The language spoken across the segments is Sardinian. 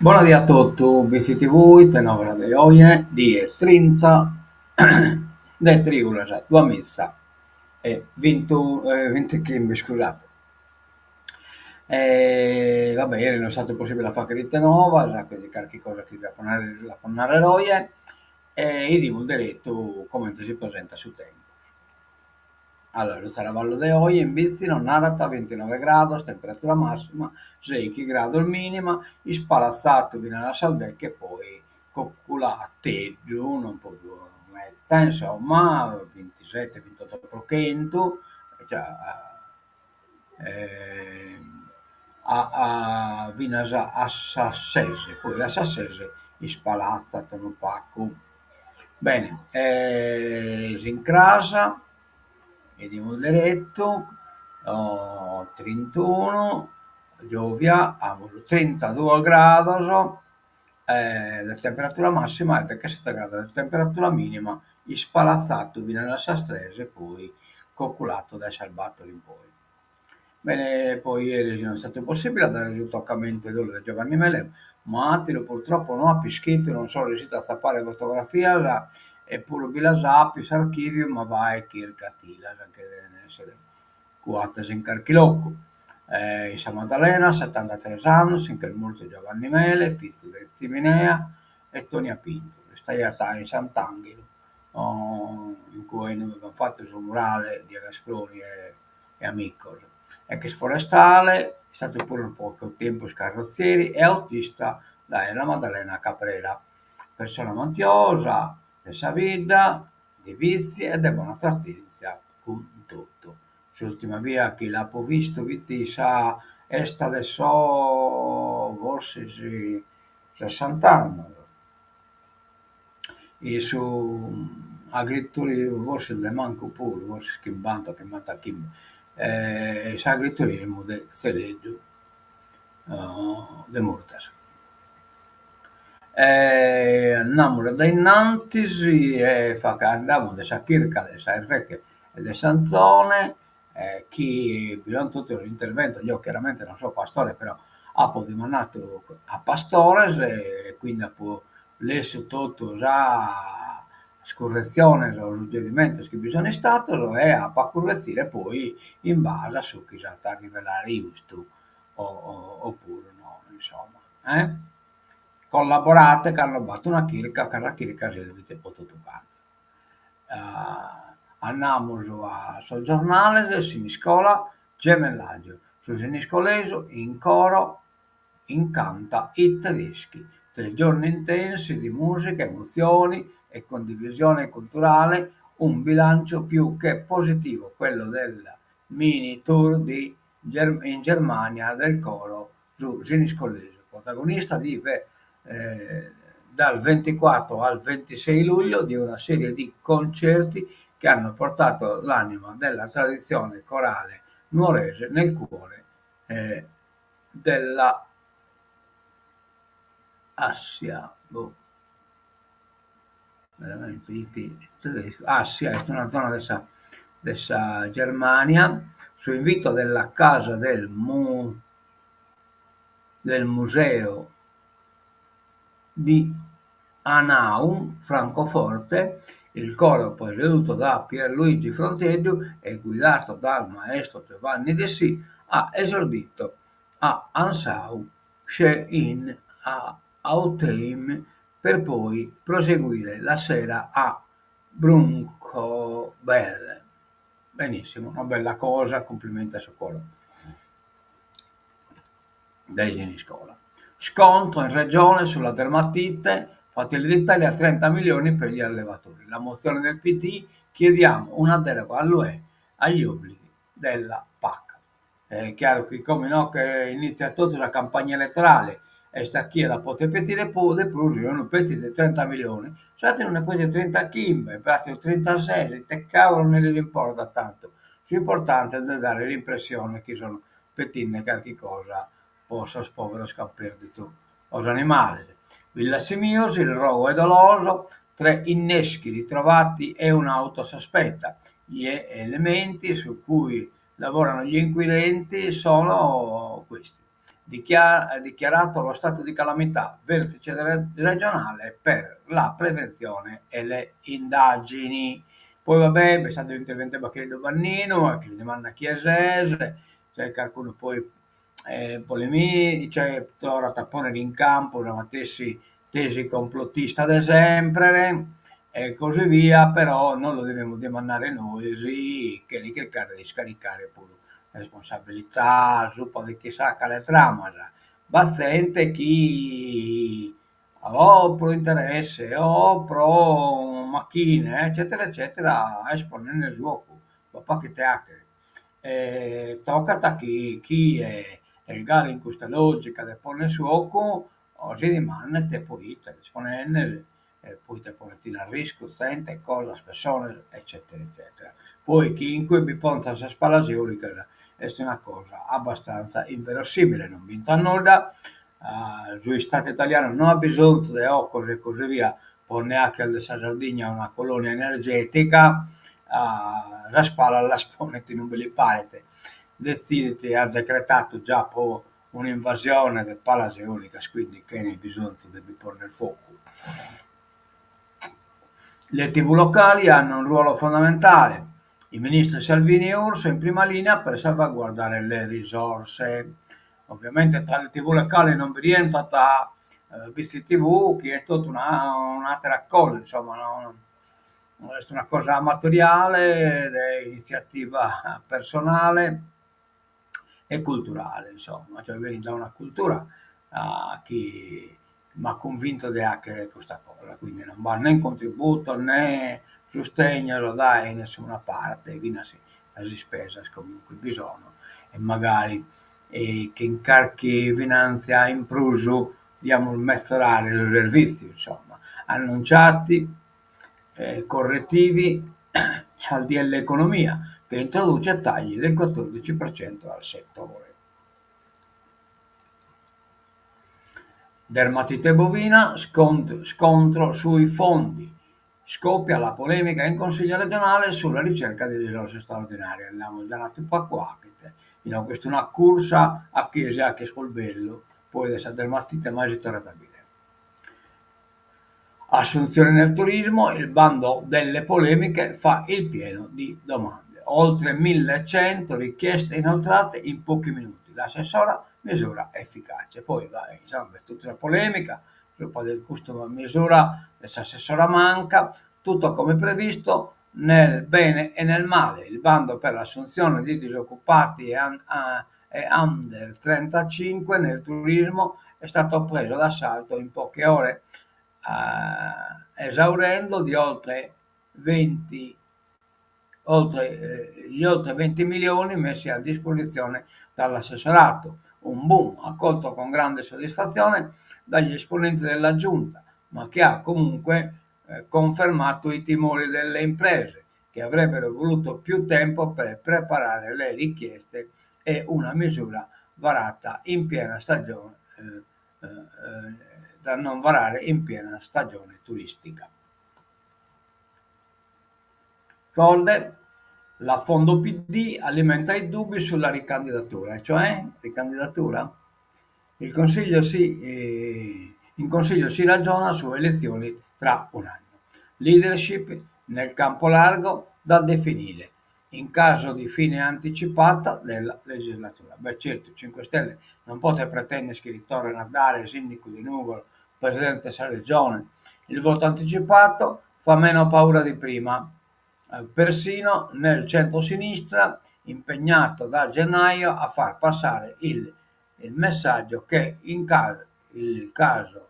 Bona die a totu, Bitzi TV, ite novas de oje, die trinta de trìulas duamiza e bintichimbe, iscusate. E va bè, eris no est istadu possibile a fagher ite novas, quindi carchi cosa chi apo a narrer l'apo a narrer oje e 'idimus deretu comente si presentat su tempus. Allora, su traballu de oje in Bitzi nos narat bintinove grados, temperatura massima, seichi grados minima, ispalatzadu finas a sas deche e poi coculateddu, non propriu meta, insomma, bintisete bintoto pro chentu, a finas a sas ses, poi a sas ses ispalatzat unu pagu. Bene, s'incras 'idimus deretu, trintunu, giòvia amus trintaduos grados de temperatura massima e dechesete grados de temperatura minima, ispalatzadu finas a sas tres e poi coculadu dae sas bator in poi. Bene, poi eris no est istadu possibile a dare su tocamentu 'e dolu de Giovanni Mele, ma àteru purtroppo no apo ischidu, non so ressidu a atzapare fotografias e puru bi las apo in s'archìviu, ma bae chirca·ti·las, nche deven èssere cuadas in carchi locu. In sa Madalena, setantatres annos, si nch'est mortu Giovanni Mele, fizu de Ziminea e Tonia Pintu. Istaiat in Sant'Anghelu, in cue in ue b'ant fatu su murale Diegu Asproni e e amicos. Ex forestale, istadu puru unu pagu 'e tempus carrotzieri e autista dae La Maddalena a Caprera. Persona amantiosa de sa bidda, de Bitzi e de bona tratèntzia cun totu. S'ùrtima bia chi l'apo bistu fit sa 'esta de sos forsis sessant'annos. In su agriturismu, forsis de mancu puru, forsis chimbanta o chimbantachimbe, in s'agriturismu de Tzeleddu de Murtas. E andamus a dae innantis e andamus de sa chirca de sa 'erveche e de s'anzone chi bi sunt totu sos interventos, deo chiaramente non so pastore però apo dimandadu a pastores e quindi apo lessu totu sas curretziones o suggerimentos chi bi sun istados e apo a curretzire poi in base a su chi s'at a rivelare giustu o oppuru no, insomma eh. Collaborate cando b'at una chirca ca sa chirca servit po totu cantu. Andamus a sos giornales, Siniscola, gemellaggio, su siniscolesu in coro incanta i tedeschi. Tre giorni intensi di musica, emozioni e condivisione culturale, un bilancio più che positivo quello del mini tour di in Germania del coro su siniscolesu, protagonista di dal 24 al 26 luglio di una serie di concerti che hanno portato l'anima della tradizione corale nuorese nel cuore della Assia. Boh. Veramente Assia est una zona de sa de sa Germania, su invito della casa del mu del museo di Hanau, Francoforte, il coro presieduto da Pierluigi Fronteddu e guidato dal maestro Giovanni Dessì ha esordito a Ansau in Autheim per poi proseguire la sera a Brunncobbel. Benissimo, una bella cosa, cumplimenti a su coro de Siniscola. Scontro in regione sulla dermatite, Fratelli d'Italia 30 milioni per gli allevatori. La mozione del PD, chiediamo una deroga all'UE agli obblighi della PAC. Est chiaru chi como inoghe initziat totu sa campagna eletorale, est a chie la potet petire de prus, unu petit trinta miliones, s'ateru nde petit trintachimbe, s'ateru trintases, ite cavolo nde lis importat tantu, s'importante est de dare l'impressione chi sun petinde carchi cosa po sos poveros chi an perdidu sos animales. Villasimius, il rogo è doloso, tre inneschi ritrovati e un'auto sospetta, gli elementi su cui lavorano gli inquirenti sono questi. Dichiarato lo stato di calamità, vertice regionale per la prevenzione e le indagini. Poi va bè, b'est istadu s'interventu 'e Bacchileddu Banninu, chi li dimandat chie ses, c'est carcunu poi polemi cioè torrat a ponner in campu sa matessi tesi complotista de sempre e così via, però non lu devimus dimandare nois chene chircare de iscaricare puru responsabilità subra de chissà cale tramas. B'at zente chi o pro interesse o pro machine eccetera eccetera est ponende su 'ocu, b'at pagu ite 'achere. E tocat chi chie est galu in custa logica de ponner su 'ocu si dimandet poite l'est ponende e poite ponet in arriscu zente, cosas, pessones eccetera eccetera. Poi chi in cue bi ponzan sas palas eolicas est una cosa abbastanza inverosimile, non b'intrat nudda, su istadu italianu no at bisonzu de 'ocos e così via po nde 'acher de sa Sardigna una colonia energetica, sas palas las ponet inube li paret, detzidit e at decretadu già po un'invasione de palas eolicas, quindi chene bisonzu de bi ponner focu. Le TV locali hanno un ruolo fondamentale. I ministri Salvini e Urso in prima linea per salvaguardare le risorse. Ovviamente tra le TV locali non bi rientrat Bitzi TV chi est totu una un'atera cosa, insomma no est una cosa amatoriale de initziativa personale e culturale, insomma, cioè benit dae una cultura chi m'at cunvintu de 'achere custa cosa, quindi non b'at nen contributos ne sustegnos dae nessuna parte, finas si sas ispesas comunque bi sono e magari chin carchi finantzia in prus diamus metzorare su servitziu, insomma. Annunciati correttivi al DL Economia che introduce tagli del 14% al settore. Dermatite bovina, scontro sui fondi. Scoppia la polemica in Consiglio regionale sulla ricerca di risorse straordinarie. L'amus già natu pacu 'achet. Inoghe est una cursa a chie si 'achet prus bellu, poi de sa dermatite mai si torrat a bider. Assunzioni nel turismo, il bando delle polemiche fa il pieno di domande. Oltre 1100 richieste inoltrate in pochi minuti. L'assessora misura efficace. Poi insomma b'est totu sa polemica subra de custa misura de s'assessora Manca, tutto come previsto nel bene e nel male. Il bando per l'assunzione di disoccupati e e under 35 nel turismo è stato preso d'assalto in poche ore, esaurendo di oltre 20 oltre gli oltre 20 milioni messi a disposizione dall'assessorato. Un boom accolto con grande soddisfazione dagli esponenti della giunta, ma che ha comunque confermato i timori delle imprese, che avrebbero voluto più tempo per preparare le richieste e una misura varata in piena stagione da non varare in piena stagione turistica. Todde, l'affondo PD alimenta i dubbi sulla ricandidatura, cioè ricandidatura? Il consiglio si, in consiglio si ragiona su elezioni tra un anno. Leadership nel campo largo da definire in caso di fine anticipata della legislatura. Beh certo, 5 Stelle non potet pretender chi li torren a dare sindicu de Nugoro, presidente de sa Regione. Il voto anticipato fa meno paura di prima, persino nel centrosinistra impegnato da gennaio a far passare il il messaggio che in caso, il caso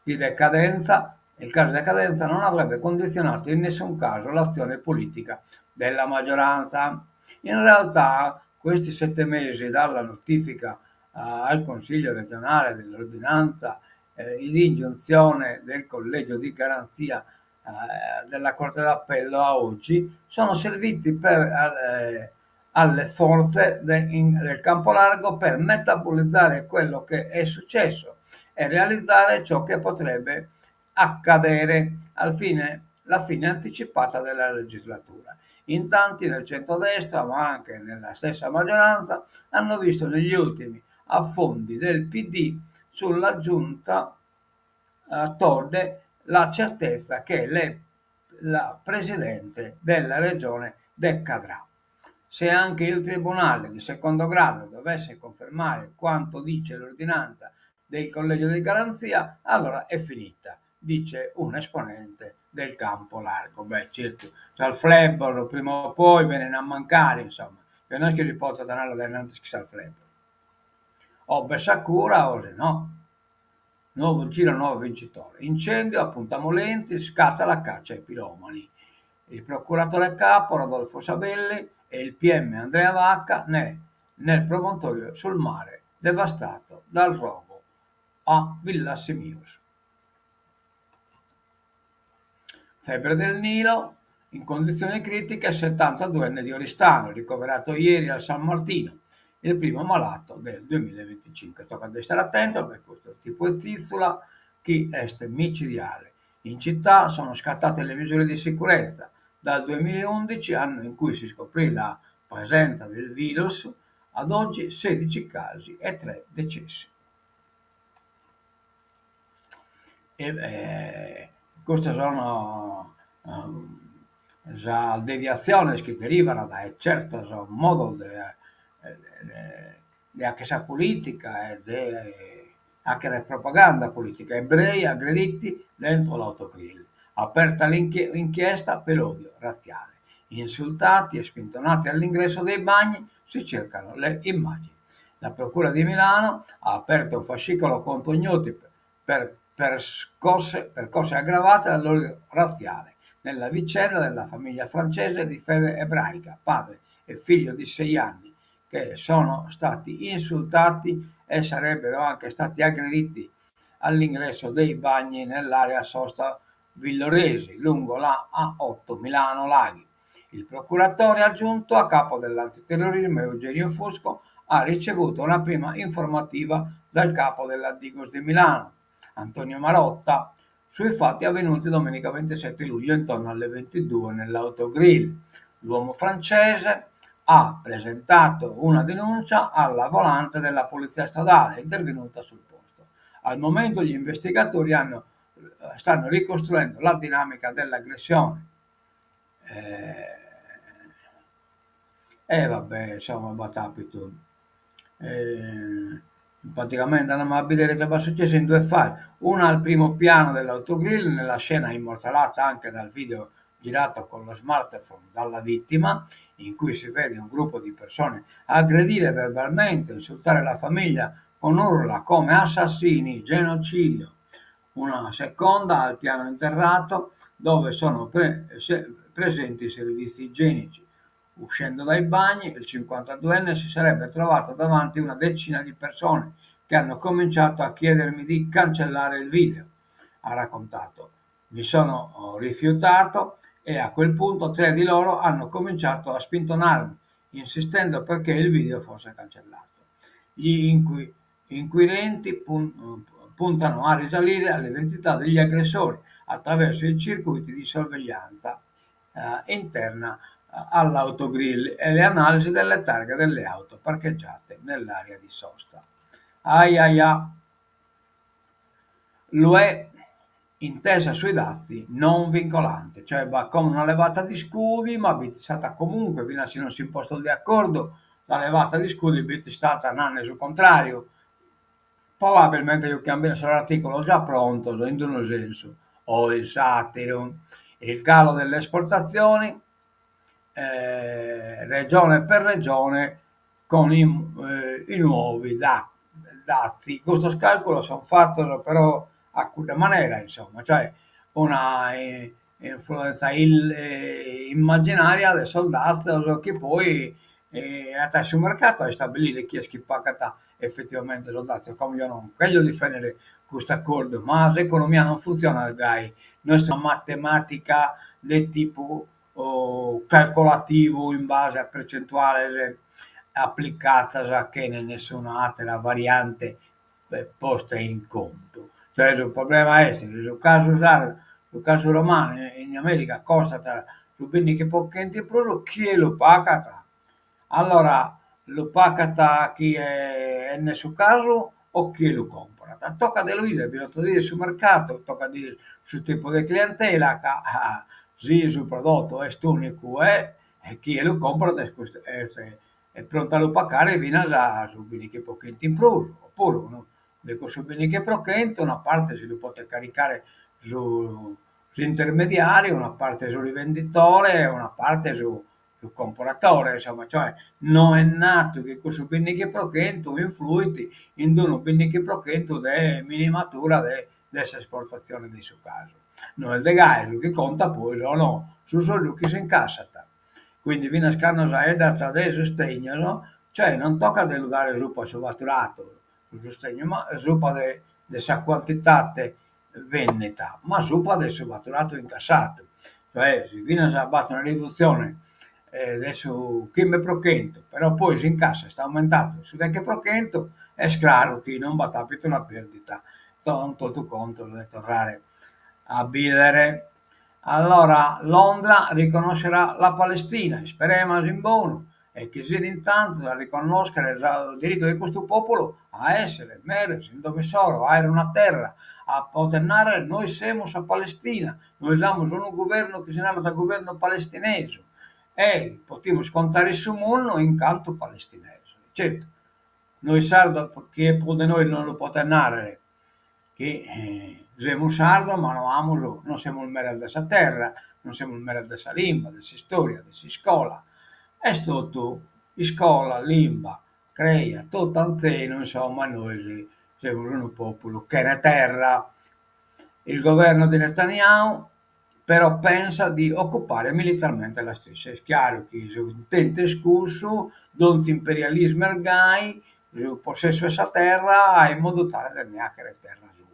di decadenza il caso di decadenza non avrebbe condizionato in nessun caso l'azione politica della maggioranza. In realtà questi sette mesi dalla notifica al Consiglio regionale dell'ordinanza eh, di ingiunzione del collegio di garanzia eh, della Corte d'Appello a oggi sono serviti per eh, alle forze de, in, del campo largo per metabolizzare quello che è successo e realizzare ciò che potrebbe accadere al fine, la fine anticipata della legislatura. In tanti nel centrodestra, ma anche nella stessa maggioranza, hanno visto negli ultimi. a fondi del PD sulla giunta Todde la certezza che la presidente della Regione decadrà. Se anche il Tribunale di secondo grado dovesse confermare quanto dice l'ordinanza del collegio di garanzia, allora è finita, dice un esponente del campo largo. Beh, certu, sas flebos prima o poi benen a mancare, insomma, e no est chi si potzat andare dae innantis chi sas flebos. O b'est sa cura o si no. Nuovo giro, nuovo vincitore. Incendio a Punta Molenti, scatta la caccia ai piromani. Il procuratore capo Rodolfo Sabelli e il PM Andrea Vacca nel promontorio sul mare devastato dal rogo a Villasimius. Febbre del Nilo, in condizioni critiche 72enne di Oristano, ricoverato ieri al San Martino, il primo malato del 2025. Tocat de istare atentos perché custu tipu 'e tzìtzula chi est micidiale. In città sono scattate le misure di sicurezza. Dal 2011, anno in cui si scoprì la presenza del virus, ad oggi 16 casi e 3 decessi. E custas sono sas deviatziones chi derivan dae certos modos de de 'achere sa politica e de 'achere propaganda politica. Ebrei aggrediti dentro l'autogrill. Aperta l'inchiesta per odio razziale. Insultati e spintonati all'ingresso dei bagni, si cercano le immagini. La Procura di Milano ha aperto un fascicolo contro ignoti per percosse, percosse aggravate dall'odio razziale nella vicenda della famiglia francese di fede ebraica, padre e figlio di sei anni, che sono stati insultati e sarebbero anche stati aggrediti all'ingresso dei bagni nell'area sosta Villoresi, lungo la A8 Milano-Laghi. Il procuratore aggiunto a capo dell'antiterrorismo Eugenio Fusco ha ricevuto una prima informativa dal capo della Digos di Milano, Antonio Marotta, sui fatti avvenuti domenica 27 luglio intorno alle 22 nell'autogrill. L'uomo francese ha presentato una denuncia alla volante della polizia stradale intervenuta sul posto. Al momento gli investigatori hanno, stanno ricostruendo la dinamica dell'aggressione. Eh, e vabbè, insomma, b'at àpidu. Eh, praticamente andamus a bìdere ite b'at sucessu in due fasi, una al primo piano dell'autogrill, nella scena immortalata anche dal video girato con lo smartphone dalla vittima, in cui si vede un gruppo di persone aggredire verbalmente, insultare la famiglia con urla come assassini, genocidio. Una seconda al piano interrato dove sono pre- presenti i servizi igienici. Uscendo dai bagni, il 52enne si sarebbe trovato davanti una decina di persone che hanno cominciato a chiedermi di cancellare il video, ha raccontato. Mi sono oh, rifiutato e a quel punto tre di loro hanno cominciato a spintonarmi, insistendo perché il video fosse cancellato. Gli inqui- inquirenti pun- puntano a risalire all'identità degli aggressori attraverso i circuiti di sorveglianza eh, interna eh, all'autogrill e le analisi delle targhe delle auto parcheggiate nell'area di sosta. Ai ai ai. L'UE intesa sui dazi non vincolante, cioè b'at como una levata de iscudi, ma b'est istada comunque, finas si non si posto de acordu, sa levata de iscudi b'est istada nande su contrariu. Probabilmente juchian bene sos articulos già prontos, in unu sensu o in s'atteru. Il calo delle esportazioni, regione per regione, con i i nuovi dazi. Custos calculos sun fattos però a cudda manera, insomma, cioè una influenza immaginaria de sos dazios chi poi at a esser su mercatu a istabilire chie est chi pagat effettivamente sos dazios. Como eo non cherjo difendere custu accordu, ma s'economia non funtzionat gai, no est una matematica de tipu calcolativu in base a percentuales aplicadas chene nessuna atera variante posta in contu. Cioè su problema est si su casu sardu, su casu romanu in America costat su bindighi po chentu in prus, chie lu pagat? Allora. Lu pagat chie 'endet su casu o chie lu comporat. Tocat de lu 'ider, bisonzat 'ider su mercadu, tocat de 'ider su tipu de clientela ca si su prodotu est unicu e chie lu comporat est prontu a lu pagare finas su bindighi pro chentu in prus, opuru de cussu bindighi pro chentu una parte si lu potet caricare su s'intermediariu, una parte su rivenditore e una parte su su comporatore, insomma, cioè no est natu chi cussu bindighi pro chentu influit in d'unu bindighi pro chentu de minimatura de de s'esportatzione de su casu. No est de gai, su chi contat poi sono su soddu chi s'incassat. Quindi finas cando s'aeddat de sustegnos, cioè non tocat de lu dare subra su faturatu, su sustegnu, ma subra de de sa cuantitate bènnida, ma subra de su faturatu incassatu. Cioè si finas b'at una ridutzione de su chimbe pro chentu, però poi s'incassu est aumentadu de su deghe pro chentu, est craru chi non b'at àpidu una pèrdida. Sunt totu contos de torrare a bìdere. Allora Londra riconoscerà la Palestina, isperemus in bonu e chi siat in tantos a riconnòschere su diritu de custu pòpulu a èssere meres in domo issoro, a àere una terra, a poder nàrrere nois semus sa Palestina, nois amus unu guvernu chi si narat guvernu palestinesu e potimus contare su mundu in cantu palestinesos. Certu, nois sardos, chie prus de nois non lu potet nàrrere, chi semus sardos ma no amus, non semus meres de sa terra, non semus meres de sa limba, de s'istoria, de s'iscola. Est totu iscola, limba, creia, totu anzenu, insomma, nois semus unu populu chene terra. Il governo di Netanyahu però pensa di occupare militarmente la striscia. Est chiaru chi s'intentu est cussu, donzi imperialismu est gai, su possessu 'e sa terra in modu tale de nde 'achere terra sua.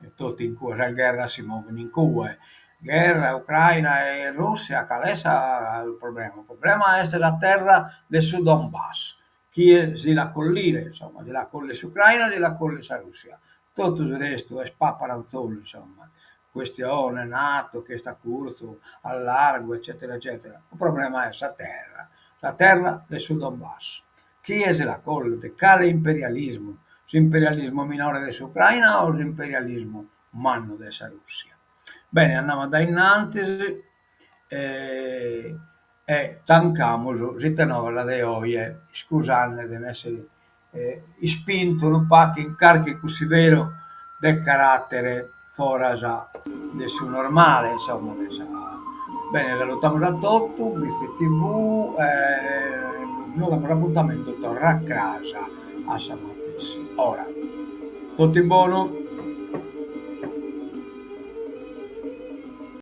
E totu in cue, sas gherras si moven in cue. Gherra Ucraina e Russia, cale est su problema? Su problema est sa terra de su Donbass, chie si la collire, insomma, si la collit s'Ucraina o si la collit sa Russia. Totu su restu est paparanzolu, insomma, questione, Nato, chi est a curtzu, a largu, eccetera eccetera. Su problema est sa terra, sa terra de su Donbass. Chie si la collit? Cale imperialismu? S'imperialismu minore de s'Ucraina o s'imperialismu mannu de sa Russia? Bene, andamus dae innantis e tancamus s'Ite Novas de oje, iscusande de m'essere ispintu unu pagu in carchi cussiberu de caratere foras de su normale, insomma de sa. Bene, salutamus a totu, Bitzi TV e nos damus apuntamentu torra cras a sa matessi ora. Totu in bonu.